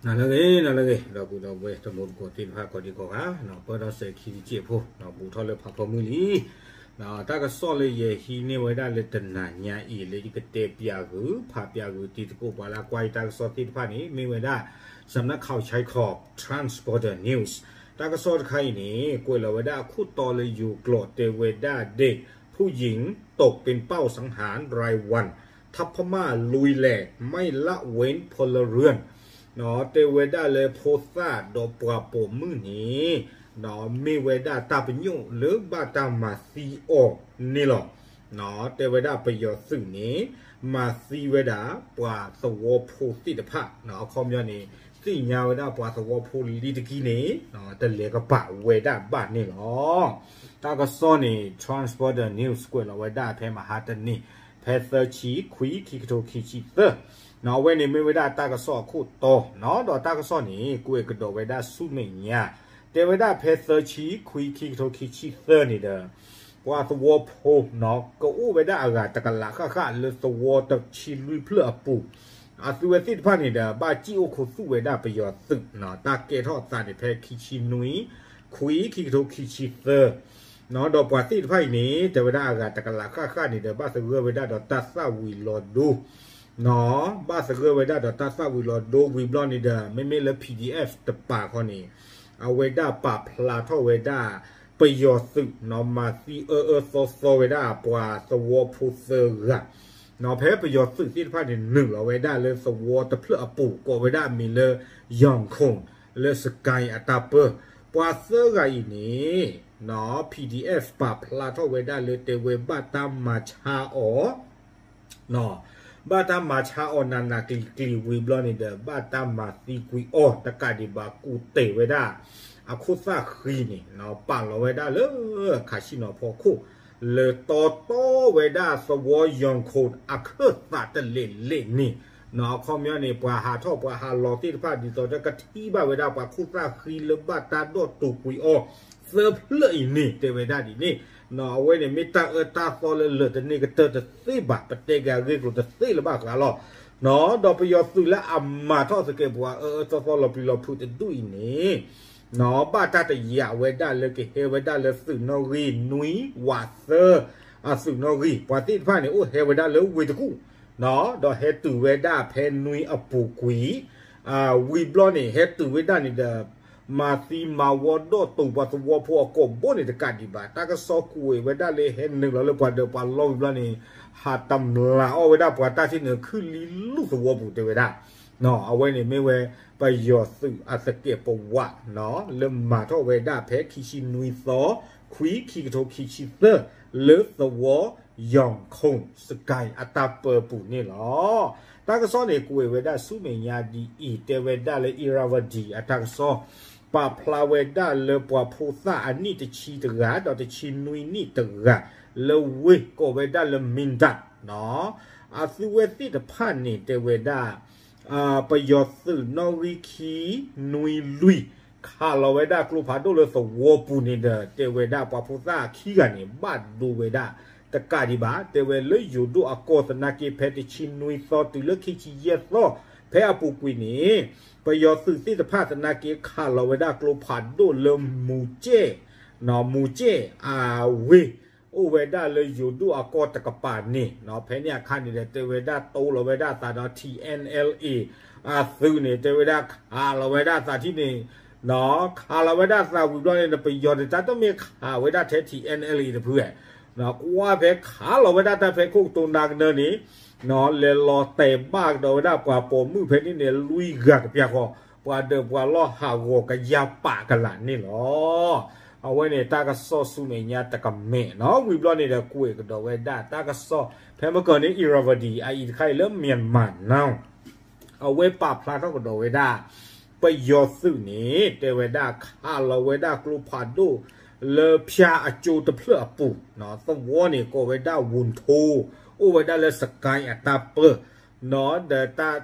နၤလၢအဂ့ၤ နၤလၢအဂ့ၤ ဒီပုၢ်ဒီဝဲၢ်တံၤသကိးသ့ၣ်တဖၣ် ကိးဒံကိးဂၤ, ပၢၤဒီးစဲးခံတစဲးဖိ ဘူးထီၣ်လၢဖးဖီမုၢ်လံ. တၢ်ကစီၣ်လၢယဟံးန့ၢ်ဝဲဒၣ်လၢတနၤညါအံၤ လၢယကတဲပၠးဂုာ် ဖးပၠးဂုာ်တံၤသကိးပှၤလၢအကွၢ်ယတၢ်ကစီၣ်သ့ၣ်တဖၣ်န့ၣ် မ့ၢ်ဝဲဒၣ် စးနၢခီၣ်ဆဲခီၣ် Transborder News. တၢ်ကစီၣ်တခါအံၤန့ၣ် ကွဲးလီၤဝဲဒၣ်အခိၣ်တီလၢယိၤကျိာ် တဲဝဲဒၣ်ဒ် ဖူယံၤ ตกเป็นเป้าสังหารรายวัน ทัพพม่าลุยแหล่ไม่ละเว้นพลเรือน တဲဝဲဒၣ်လၢဖိသၣ်ဒီးပှၤပိာ်မုၣ်န့ၣ် မ့ၢ်ဝဲဒၣ်တၢ်ပညိၣ်လၢဘၣ်တၢ်မၤသံအီၤန့ၣ်လီၤ. တဲဝဲဒၣ်ပယီၤသုးန့ၣ် မၤသံဝဲဒၣ်ပှၤသဝီဖိသ့ၣ်တဖၣ် အခီပညီန့ၣ် သ့ၣ်ညါဝဲဒၣ်ပှၤသဝီဖိလံတကံန့ၣ် တလဲၤကပာ်ဝဲဒၣ်ဘၣ်န့ၣ်လီၤ. တၢ်ကစီၣ်န့ၣ် Transborder News ကွဲးလီၤဝဲဒၣ်ဖဲမဟါတနံၤ ဖဲသၢဆံခွံ ခံကထိခံဆံသၢ အဝဲန့ၣ်မ့ၢ်ဝဲဒၣ်တၢ်ကစီၣ်အခိၣ်တီ ဒီးတၢ်ကစီၣ်န့ၣ် ကွဲးကဒီးဝဲဒၣ်ဆူမဲာ်ညါ တဲဝဲဒၣ်ဖဲသၢဆံခွံ ခံကထိခံဆံသၢန့ၣ်ဒီး ပှၤသဝီဖိ ကအိၣ်ဝဲဒၣ်အဂၤတကလးဃၣ်ဃၣ်လၢသဝီတဆံလွံၢ်ဖျၢၣ်အပူၤ အသုဝဲသ့ၣ်တဖၣ်န့ၣ်ဒီး ဘၣ်စံၣ်အိၣ်ခိးသူၣ်ဝဲဒၣ်ပယီၤသုး တၢ်ကဲထီၣ်အသးန့ၣ်ဖဲခံဆံနွံ ခွံ ခံကထိခံဆံသၢ ဒီးပှၤသ့ၣ်တဖၣ်အံၤန့ၣ် တဲဝဲဒၣ်အဂၤတကလးဃၣ်ဃၣ်န့ၣ်ဒီး ဘၣ်သဂၢၢ်ဝဲဒၣ်ဒီးတၢ်သၣ်ဝံၤလီၤဒိ ဘၣ်သဂၢၢ်ဝဲဒၣ်ဒီးတၢ်သၣ်ဝံၤလီၤဒိဝံၤဘျီန့ၣ်ဒီး မ့မ့ၢ်လၢ PDF တပၤခီန့ၣ် အဝဲဒၣ်ပာ်ဖျါထီၣ်ဝဲဒၣ် ပယီၤသုး မၤသံအၢအၢသီသီဝဲဒၣ်ပှၤသဝီဖိသၢဂၤ ဖဲပယီၤသုးသ့ၣ်တဖၣ်န့ၣ် နုာ်လီၤဝဲဒၣ်လၢသဝီတဖျၢၣ်အပူၤ ကိးဝဲဒၣ်အမံၤလၢ ယီၣ်ခိၣ် လၢစကဲအတၢ်ပၢ ပှၤသၢဂၤအံၤန့ၣ် PDF ပာ်ဖျါထီၣ်ဝဲဒၣ်လၢတဲဝဲဘၣ်တၢ်မၤဆါအီၤ ဘၣ်တၢ်မၤဆါအီၤနးနးကျံၤကျံၤဝံၤဘျီန့ၣ်ဒီး ဘၣ်တၢ်မၤသံကွံာ်အီၤတကးဒံးဘၣ် ကူၣ်တဲာ်ဝဲဒၣ် အခိၣ်သၣ်ဃံန့ၣ် ပာ်လီၤဝဲဒၣ်လၢ ခးဆံနီၤဖီခိၣ် လၢတီတီဝဲဒၣ်သဝီယီၣ်ခိၣ်အခၢၣ်သးတလဲၤလဲၤန့ၣ် အခီပညီန့ၣ် ပှၤဟးထီၣ်ပှၤဟးလီၤသ့ၣ်တဖၣ် ဒ်သိးဒီးကထံၣ်ဘၣ်ဝဲဒၣ်ပှၤခိၣ်သၣ်ဃံလၢဘၣ်တၢ်ဒီၣ်တုာ်ကွံာ်အီၤ သၢဖျၢၣ်အံၤန့ၣ် တဲဝဲဒၣ်ဒ်န့ၣ် အဝဲန့ၣ်မ့ၢ်တၢ်အၢတၢ်သီလၢလၢာ်တန့ၢ်ကတၢၢ်တသ့ဘၣ် ပတဲက့ၤအဂ့ၢ်ကျိၤတသ့လၢၤဘၣ်ဃးလီၤ. ဒီးပယီၤသုးလၢအမၤထီၣ်သကဲးပဝးအၢအၢသီသီလီၤပျံၤလီၤဖုးတဒူၣ်အံၤန့ၣ် ဘၣ်တၢ်တယာ်ဝဲဒၣ်လၢကဟဲဝဲဒၣ်လၢသုးနီၣ်ဂံၢ်နွံဝးသၢ အသုးနီၣ်ဂံၢ် ပှၤသ့ၣ်တဖၣ်န့ၣ် အိၣ်ဟဲဝဲဒၣ်လၢဝ့ၢ်တကူၣ် ဒီးဟဲတုၤဝဲဒၣ်ဖဲနွံအပူၤကွံာ် ဝံၤဘျီန့ၣ် ဟဲတုၤဝဲဒၣ်န့ၣ်ဒီး မၤသံမၤဝီဒီၣ်တုာ်ပှၤသဝီဖိအကိာ်ဘိန့ၣ်တကးဒံးဘၣ် တၢ်ကစီၣ်ကွဲးဝဲဒၣ်လၢဟဲနုာ်လီၤလၢပှၤဒၢးပှၤလီၢ်ဝံၤဘျီန့ၣ် ဟးတမျးအီၣ်ဝဲဒၣ်ပှၤတၢ်ထံၣ်န့ၣ် ခုၣ်လံလူၢ်သဝီပူၤတဲဝဲဒၣ် အဝဲန့ၣ်မ့ၢ်ဝဲ ပယီၤသုးအသကဲးပဝး လၢမၤထီၣ်ဝဲဒၣ်ဖဲခံဆံနွံသီ ခွံ ခံကထိခံဆံသၢ လၢသဝီ ယီၣ်ခိၣ်စကဲအတၢ်ပၢပူၤန့ၣ်လီၤ. တၢ်ကစီၣ်န့ၣ် ကွဲးဝဲဒၣ်ဆူမဲာ်ညါဒ်အံၤ တဲဝဲဒၣ်လၢ Irrawaddy အတၢ်ကစီၣ် ပာ်ဖျါဝဲဒၣ်လၢပှၤဖိသၣ်အနံၣ်တဆံတဂၤ ဒီးတဆံနွံနံၣ်တဂၤ လၢဝ့ၢ်ကိးဝဲဒၣ်လၢ Mindat အသုဝဲသ့ၣ်တဖၣ်န့ၣ် တဲဝဲဒၣ် ပယီၤသုးနီၣ်ဂံၢ်ခံ နွံလွံၢ် ခးလီၤဝဲဒၣ်ကျိဖးဒိၣ်လၢသဝီပူၤန့ၣ်ဒီး တဲဝဲဒၣ်ပှၤဖိသၣ်ခံဂၤန့ၣ် ဘၣ်ဒိဝဲဒၣ်တကးဒံးဘၣ် တဲဝဲလၢယိၤဒိၣ်အကီၢ်သနာ်က့ ဖဲတဆံနွံသီတုၤလၢခံဆံယဲၢ်သီ ဖဲအပူၤကွံာ်န့ၣ် ပယီၤသုးသ့ၣ်တဖၣ်သနာ်က့ ခးလီၤဝဲဒၣ်ကျိဖးဒိၣ်လၢမူကဲၣ် မူကဲၣ်အဝ့ၢ် အိၣ်ဝဲဒၣ်လၢယိၤဒိၣ်အကီၢ်တကပၤန့ၣ် ဖဲန့ၣ်အခါန့ၣ်ဒီး တဲဝဲဒၣ်တိလိာ်ဝဲဒၣ်အသးဒီး ထံၣ်အဲၣ်အဲၣ်လ်အ့ အသုးန့ၣ် တဲဝဲဒၣ်ခးလီၤဝဲဒၣ်အသးထံၣ်န့ၣ် ခးလီၤဝဲဒၣ်အသးဝံၤဘျီန့ၣ် ပယီၤန့ၣ် တၢ်တမ့ၢ်ခးဝဲဒၣ်ထဲထံၣ်အဲၣ်အဲၣ်လ်အ့တဖုဧါ ကွၢ်ဖဲခးလီၤဝဲဒၣ်တၢ်ဖဲခိၣ်ကတိၤနၤကနၢန့ၣ် လဲၤလီၤတဲာ်ဘၣ်ကဒီးဝဲဒၣ်ပှၤပိာ်မုၣ်ဖဲန့ၣ်န့ၣ် လွံၢ်ဂၤကပျၢ်ဃီ ပှၤဒၢးပှၤလီၢ်ဟးဂီၤကယၤပာ်ကလာ်န့ၣ်လီၤ. အဝဲန့ၣ်တၢ်ကစီၣ်ဆူမဲာ်ညါတကမဲာ်နီၤ ဝံၤဘျီန့ၣ်ဒီးကွဲးကဒီးဝဲဒၣ်တၢ်ကစီၣ် ဖဲမကီၢ်န့ၣ် Irrawaddy အအံၤတခါအံၤလၢ Myanmar Now အဝဲပာ်ဖျါထီၣ်ကဒီးဝဲဒၣ် ပယီၤသုးန့ၣ် တဲဝဲဒၣ်ခးလီၤဝဲဒၣ်ကျိဖးဒိၣ် လၢဖၠၣ်အကၠိတဖျၢၣ်အပူၤ သဝီန့ၣ်ကိးဝဲဒၣ် ဝူၣ်ထိ အိၣ်ဝဲဒၣ်လၢစကဲအတၢ်ပၢ ဒီး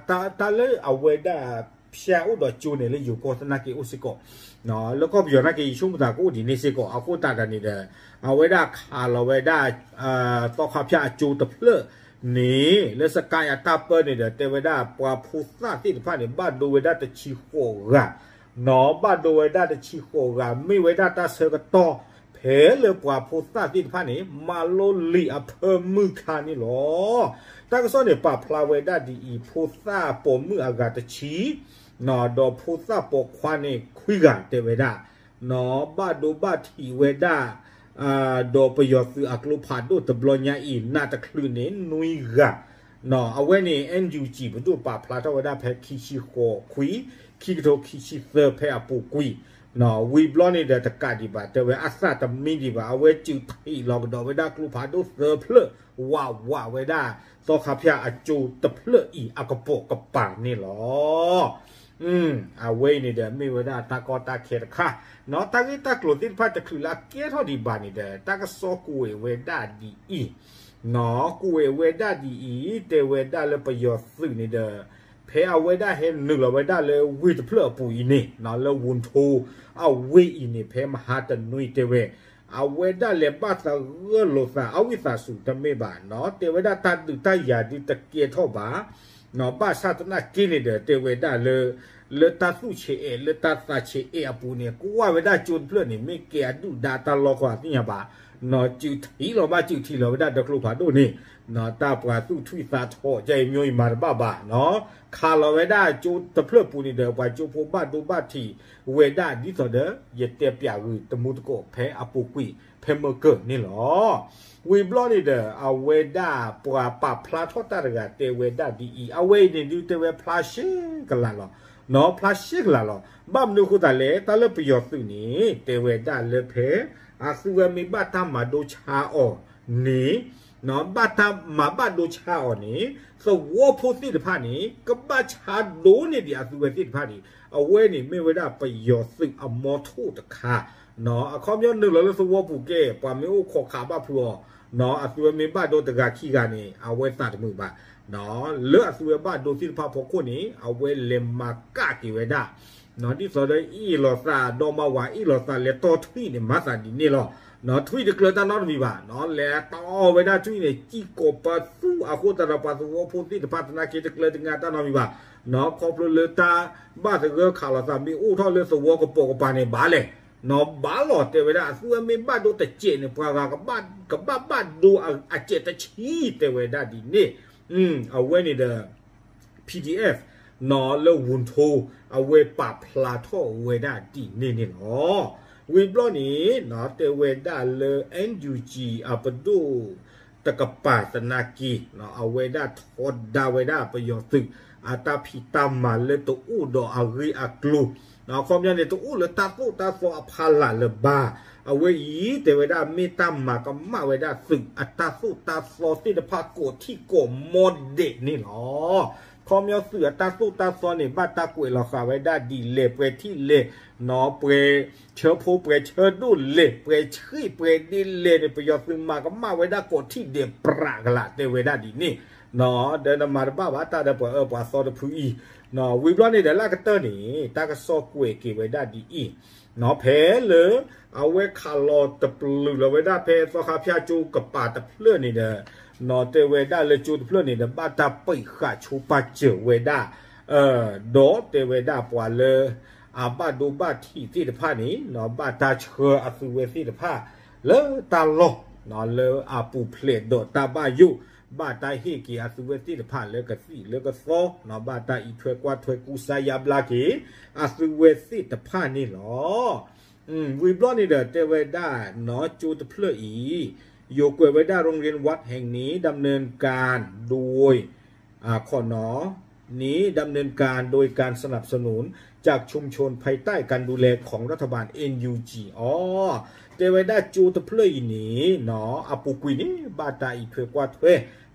တၢ်လၢအဝဲဒၣ်ဖၠၣ်အိၣ်ဒီးကၠိန့ၣ် လၢယိၤကီၢ်သနာ်က့အိၣ်စ့ၢ်ကီး လၢကီၢ်ပယီၤနာ်က့ ယဆိကမိၣ်သးကအိၣ်ဒ်န့ၣ်စ့ၢ်ကီး အဃိသတးဒီးန့ၣ်ဒီး အဝဲဒၣ်ခးလီၤဝဲဒၣ် သီခါဖၠၣ်အကၠိတဖျၢၣ် န့ၣ် လၢစကဲအတၢ်ပၢန့ၣ်ဒီး တဲဝဲဒၣ်ပှၤဖိသၣ်သ့ၣ်တဖၣ်န့ၣ် ဘၣ်ဒိဝဲဒၣ်တဆံဃိးဂၤ, နီၢ် ဘၣ်ဒိဝဲဒၣ်တဆံဃိးဂၤ မ့ၢ်ဝဲဒၣ်တၢ်ဆၢကတီၢ် ဖဲလၢပှၤဖိသၣ်သ့ၣ်တဖၣ်န့ၣ် မၤလိလံာ်အဖၢမုၢ်ခါန့ၣ်လီၤ. တၢ်ကစီၣ်န့ၣ် ပာ်ဖျါဝဲဒၣ်ဒ်အံၤ, ဖိသၣ်ပိာ်မုၣ်အဂၤတဆံ နီၢ် ဒီးဖိသၣ်ပိာ်ခွါန့ၣ်ခွံဂၤ တဲဝဲဒၣ် နီၢ် ဘၣ်ဒိဘၣ်ထံးဝဲဒၣ် ဒီးပယီၤသုးအကျိဖးဒိၣ်တဘျီညါအံၤ နးတချုးန့ၣ် နွံဂၤ, နီၢ် အဝဲန့ၣ် NUG ပဒိၣ်ပာ်ဖျါထီၣ်ဝဲဒၣ်ဖဲခံဆံဃိးခွံ ခံကထိခံဆံသၢ ဖဲအပူၤကွံာ်, နီၢ် ဝံၤဘျီန့ၣ်ဒီးတကးဒံးဘၣ် တဲဝဲအသးတမံဒံးဘၣ် အဝဲစုးထံးလီၤကဒီးဝဲဒၣ်ကျိဖးဒိၣ်သၢဖျၢၣ် ဝးဝးဝဲဒၣ် သီခါဖၠၣ်အကၠိတဖျၢၣ်အံၤအကပိာ်ကပၤန့ၣ်လီၤ. အဝဲအံၤန့ၣ်ဒီး မ့ၢ်ဝဲဒၣ်တၢ်ကီတၢ်ခဲတခါ, နီၢ် တၢ်ဂ့ၢ်တၢ်ကျိၤသ့ၣ်တဖၣ်တချုးလၢအကဲထီၣ်ဒံးဘၣ်န့ၣ်ဒီး တၢ်ကစီၣ်ကွဲးဝဲဒၣ်ဒ်အံၤ, နီၢ် ကွဲးဝဲဒၣ်ဒ်အံၤ တဲဝဲဒၣ်လၢပယီၤသုးန့ၣ်ဒီး ဖဲအဝဲဒၣ်ဟဲနုာ်လီၤဝဲဒၣ်လၢဝ့ၢ်တဖျၢၣ်အပူၤအံၤန့ၣ် နီၢ် လၢဝူၣ်ထိ အဝ့ၢ်အံၤန့ၣ် ဖဲမဟါတနွံတဲဝဲ အဝဲဒၣ်လဲၤဘၣ်သဂၢၢ်လိာ်သး အဝံသးစူၤတမ့ၢ်ဘၣ် နီၢ် တဲဝဲဒၣ်တၢ်ဒုးတၢ်ယၤဒုးတကဲထီၣ်ဘၣ်, နီၢ် ဘၣ်ဆၣ်သနာ်က့န့ၣ်ဒီး တဲဝဲဒၣ်လၢ လၢတၢ်သူၣ်ဆံးအဲၣ် လၢတၢ်သးဆံးအဲၣ်အပူၤန့ၣ် ကွၢ်ဝဲဒၣ်ကၠိတဖျၢၣ်န့ၣ် မ့ၢ်ကဲအဒုၣ်ဒါတၢ်လီၢ်ခီအသ့ၣ်ညါဘၣ်, နီၢ် စုးထံးလီၤဘၣ်စုးထံးလီၤဝဲဒၣ်ဒီးကျိဖးဒိၣ်န့ၣ်, နီၢ် တၢ်ပှၤသူၣ်ထွံၣ်သးထီၣ် ကအံၤမံၤအံၤမၤတဘၣ်ဘၣ်, နီၢ် ခးလီၤဝဲဒၣ်ကၠိတဖျၢၣ်ပူၤန့ၣ်ဒီး ပှၤကၠိဖိဘၣ်ဒိဘၣ်ထံးဝဲဒၣ်ဒ်သိးဒီး ယတဲပျးဂုာ်တမူတကိးဖဲအပူၤကွံာ် ဖဲမၢကၢၢ်န့ၣ်လီၤ. ဝံၤဘျီန့ၣ်ဒီး အဝဲဒၣ်ပှၤပာ်ဖျါထီၣ်တၢ်တဂၤတဲဝဲဒၣ်ဒ်အံၤ, အဝဲအံၤန့ၣ်ဒုးတဲဝဲဖျါရှဲကလးလီၤ, နီၢ် ဖျါရှဲကလးလီၤ. ဘၣ်မနုၤအဃိသတးလဲၣ် တၢ်လၢပယီၤသုးန့ၣ် တဲဝဲဒၣ်လၢဖဲ အသုဝဲမ့ၢ်ဘၣ်တၢ်မၤဒိဆါအီၤန့ၣ် နီၢ် ဘၣ်တၢ်မၤဘၣ်ဒိဆါအီၤန့ၣ် သဝီဖိသ့ၣ်တဖၣ်န့ၣ် ကဘၣ်ဆါဒိၣ်န့ၢ်ဒံးအသုဝဲသ့ၣ်တဖၣ်န့ၣ် အဝဲန့ၣ်မ့ၢ်ဝဲဒၣ်ပယီၤသုးအမီထိၣ်တခါ, နီၢ် အခီပညီနုာ်လီၤလၢသဝီပူၤကဲ ပှၤမ့ၢ်အိၣ်ခိးခးဘၣ်ဖုးအီၤ, နီၢ် အသုဝဲမ့ၢ်ဘၣ်ဒိတဂၤခံဂၤန့ၣ် အဝဲသးတမုာ်ဘၣ်, နီၢ် လၢအသုဝဲဘၣ်ဒိသ့ၣ်တဖၣ်ဖီခိၣ်န့ၣ် အဝဲလဲၤမၤကၣ်က့ၤဝဲဒၣ် နီၢ် ဒ်သိးဒီးအ့ၣ်လိာ်သးဒီမါဝၤ အ့ၣ်လိာ်သးလဲၤတီထွံၣ်န့ၣ် မၤသးဒ်န့ၣ်လီၤ. နီၢ် ထွံၣ်တကျၢၤတၢ်နီတမံၤဘၣ်, နီၢ် လဲၤတီဝဲဒၣ်ထွံၣ်န့ၣ် စံၣ်ကိးပသူအဃိသတးဒီး ပှၤသဝီဖိသ့ၣ်တဖၣ်သနာ်က့တကျၢၤတငါတၢ်နီတမံၤဘၣ်, နီၢ် ခီဖျိလၢတၢ်ဘၣ်သဂၢၢ်ခးလိာ်သးမ့ၢ်အိၣ်ထီၣ်လၢသဝီကပိာ်ကပၤန့ၣ် ဘၣ်လဲၣ်, နီၢ် ဘၣ်လီၤတဲဝဲဒၣ် အသုဝဲမ့ၢ်ဘၣ်ဒိတစဲးန့ၣ် ပှၤဂၤကဘၣ်ဘၣ်ဒိအစဲးတဆံ တဲဝဲဒၣ်ဒ်န့ၣ်, အဝဲန့ၣ်ဒီး PDF နီၢ် လၢဝူၣ်ထိ အဝဲပာ်ဖျါထီၣ်ဝဲဒၣ်ဒ်န့ၣ်န့ၣ်လီၤ. ဝံၤဘျီန့ၣ် နီၢ် တဲဝဲဒၣ်လၢ NUG အပဒိၣ်တကပၤသနာ်က့ နီၢ် အဝဲဒၣ်ထီဒါဝဲဒၣ်ပယီၤသုး အတၢ်ဖံးတၢ်မၤလၢတအိၣ်ဒီးအဂ့ၢ်အကျိၤ နီၢ် အခီပညီန့ၣ် တအိၣ်လၢတၢ်သိၣ်တၢ်သီအဖီလာ်လၢၤဘၣ်. အဝဲအံၤ တဲဝဲဒၣ်မ့ၢ်တၢ်မၤကမၣ်ဝဲဒၣ်သုးအတၢ်သိၣ်တၢ်သီသ့ၣ်တဖၣ်ကိးထံၣ်ကိးမီဒဲးန့ၣ်လီၤ. ခီပညီသုးအတၢ်သိၣ်တၢ်သီန့ၣ် ဘၣ်တၢ်ကွဲးလီၤဃာ်ဝဲဒၣ်ဒ်လဲၣ် ပှဲၤထံၣ်လဲၣ် နီၢ် ပှဲၤဆၢဖိ ပှဲၤဆၢဒိၣ်လဲၣ် ပှဲၤဆံးပှဲၤဒ့လဲၣ်န့ၣ် ပယီၤသုးမၤကမၣ်ဝဲဒၣ်ကိးထံၣ်ဒဲးပြးကလာ် တဲဝဲဒၣ်ဒ်န့ၣ်, နီၢ် ဒီးနမၤတဘၣ်ဘၣ်တၢ်ဒီးပှၤအၢပှၤသီတဖုအံၤ, နီၢ် ဝံၤဘျီန့ၣ်ဒီးလၢအကတၢၢ်န့ၣ် တၢ်ကစီၣ်ကွဲးက့ၤဝဲဒၣ်ဒ်အံၤ, နီၢ် ဖဲလၢ အဝဲခးလီၤတပျုာ်လီၤဝဲဒၣ်ဖဲသီခါဖၠၣ်ကၠိကပၤတဖျၢၣ်န့ၣ်ဒီး, နီၢ် တဲဝဲဒၣ်လၢကၠိတဖျၢၣ်န့ၣ်ဒီး ဘၣ်တၢ်ပံးဃာ်ဆိပာ်စၢၤဝဲဒၣ်, ဒီးတဲဝဲဒၣ်ပှၤလၢ အဘၣ်ဒိဘၣ်ထံးသ့ၣ်တဖၣ်န့ၣ် နီၢ် ဘၣ်တၢ်ဆှၢအသုဝဲသ့ၣ်တဖၣ် လၢတၢ်လီၢ်, နီၢ် လၢအပူၤဖျဲးဒီးတၢ်ဘၣ်ယိၣ်, ဘၣ်တၢ်ဟ့ၣ်က့ၤအသုဝဲသ့ၣ်တဖၣ်လၢကသံၣ်လၢကသီ, နီၢ် ဘၣ်တၢ်အံးထွဲကွၢ်ထွဲကူစါယါဘျါက့ၤ အသုဝဲသ့ၣ်တဖၣ်န့ၣ်လီၤ. ဝံၤဘျီန့ၣ်ဒီး တဲဝဲဒၣ် နီၢ် ကၠိတဖျၢၣ်အံၤ ယိၤကွဲးဝဲဒၣ် โรงเรียนวัดแห่งนี้ดำเนินการโดย อ่า ขน นี้ดำเนินการโดยการสนับสนุนจากชุมชนภายใต้การดูแลของรัฐบาล NUG အီၤ, တဲဝဲဒၣ်ကၠိတဖျၢၣ်အံၤန့ၣ် နီၢ် အပူၤကွံာ်န့ၣ် ဘၣ်တၢ်အံးထွဲကွၢ်ထွဲ,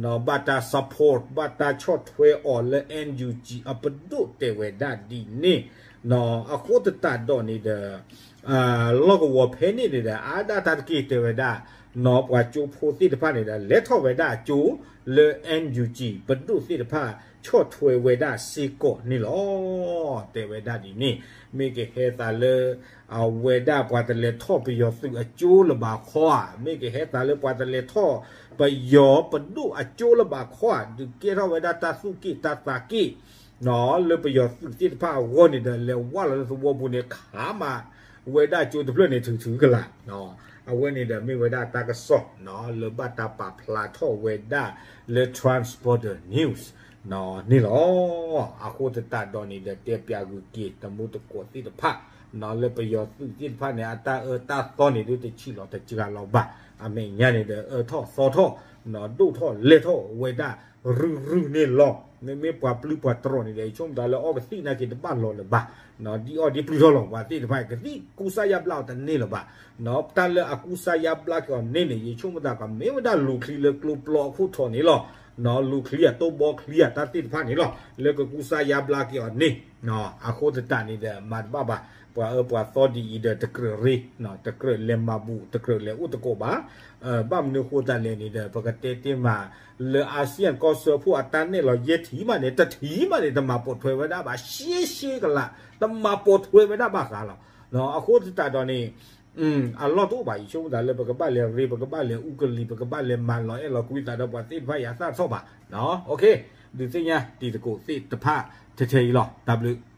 နီၢ် ဘၣ်တၢ် support ဘၣ်တၢ်ဆီၣ်ထွဲအီၤလၢ NUG အပဒိၣ်တဲဝဲဒၣ်ဒ်န့ၣ်, နီၢ် အဃိသတးဒီးန့ၣ်ဒီး လီၢ်ကဝီၤဖဲန့ၣ်န့ၣ်ဒီး အါဒၣ်တၢ်တက့ၢ်တဲဝဲဒၣ်, ပှၤကၠိဖိသ့ၣ်တဖၣ်န့ၣ်ဒီး လဲၤထီၣ်ဝဲဒၣ်အကၠိလၢ NUG ပဒိၣ်သ့ၣ်တဖၣ်ဆီၣ်ထွဲဝဲဒၣ်စ့ၢ်ကီးန့ၣ်လီၤ. တဲဝဲဒၣ်ဒ်န့ၣ်, မ့ၢ်ကဟဲသးလၢ အဝဲဒၣ်ပှၤတလဲၤထီၣ်ပယီၤသုးအကၠိလၢၤဘၣ်ခီဧါ, မ့ၢ်ကဟဲသးလၢပှၤတလဲၤထီၣ်ပယီၤပဒိၣ်အကၠိလၢၤဘၣ်ခီဧါ, ဒုးကဲထီၣ်ဝဲဒၣ်တၢ်သူၣ်က့ၣ်တၢ်သးက့ၣ် လၢပယီၤသုးသ့ၣ်တဖၣ်အဂီၢ်န့ၣ်ဒီး လဲၤဝဲလီၤလၢသဝီပူၤန့ၣ် ခးမးဝဲဒၣ်ကၠိတဖျၢၣ်န့ၣ် ထုးထုးကလာ်. အဝဲန့ၣ်ဒီးမ့ၢ်ဝဲဒၣ်တၢ်ကစီၣ် လၢဘၣ်တၢ်ပာ်ဖျါထီၣ်ဝဲဒၣ်လၢ Transporter News န့ၣ်လီၤ. အဃိသတးဒီးန့ၣ်ဒီး တဲပၠးဂုာ်က့ၤ တမူတကိးသ့ၣ်တဖၣ် လၢပယီၤသုးသ့ၣ်တဖၣ်န့ၣ် အတၢ်အၢတၢ်သီန့ၣ် ဒုးတဆံးလီၤတစှၤလီၤဘၣ်. အမဲာ်ညါန့ၣ်ဒီး အၢထီၣ်သီထီၣ် ဒိၣ်ထီၣ်လဲၢ်ထီၣ်ဝဲဒၣ်ရုၢ်ရုၢ်န့ၣ်လီၤ. မ့မ့ၢ်ပှၤပျုၢ်ပှၤတြီၢ်န့ၣ်ဒီး ယဆိကမိၣ်သးလၢအီကသံၣ်နာ်က့ၤတဘၣ်လီၤလၢၤဘၣ်. ဒ်အီၣ်ဒ်ပျုၢ်ထီၣ်လီၤ ပှၤသ့ၣ်တဖၣ် ကသံၣ်ကူစါယါဘျါအီၤတန့ၢ်လၢၤဘၣ်. တၢ်လၢအကူစါယါဘျါက့ၤအီၤန့ၢ်န့ၣ် ယဆိကမိၣ်သးကမ့ၢ်ဝဲဒၣ်လူၤချံလၢကျိပျီအခိၣ်ထီၣ်န့ၣ်လီၤ. လူၤချံအတိဘီချံအတၢ်သ့ၣ်တဖၣ်န့ၣ်လီၤ လၢကကူစါယါဘျါက့ၤအီၤန့ၢ်. အဃိသတးန့ၣ်ဒီး မၤတဘၣ်ဘၣ် ပှၤအၢပှၤသီဒ်အံၤဒီး တကြၢးရ့ တကြၢးလဲၤမၤဘူၣ် တကြၢးလဲၤအိၣ်သကိးဘၣ်. ဘၣ်မနုၤဃိသတးလဲၣ်န့ၣ်ဒီး ပကတဲတ့ၢ်မး လၢအစံၣ်ကီၢ်စၢဖှိၣ်အတၢ်နဲၣ်လီၤယဲၢ်ထံၣ်မးန့ၣ် တထံၣ်မးန့ၣ် တမၤပိာ်ထွဲဝဲဒၣ်ဘၣ် ရှဲရှဲကလး တမၤပိာ်ထွဲဝဲဒၣ်ဘၣ်ဃးလီၤ. အဃိသတးဒီးန့ၣ် အလီၢ်တအိၣ်ဘၣ် ယဆိကမိၣ်သးလၢပကဘၣ်လဲၤရ့ ပကဘၣ်လဲၤအူကလံၤ ပကဘၣ်လဲၤမၤလီၤအဲၣ်လီၤကွံသးဒီးပှၤသ့ၣ်တဖၣ်အံၤအသၣ်ထီၣ်ဘၣ်. ဒုးသ့ၣ်ညါတံၤသကိးသ့ၣ်တဖၣ်ထဲထဲအံၤလီၤ. တၢ်ဘျုး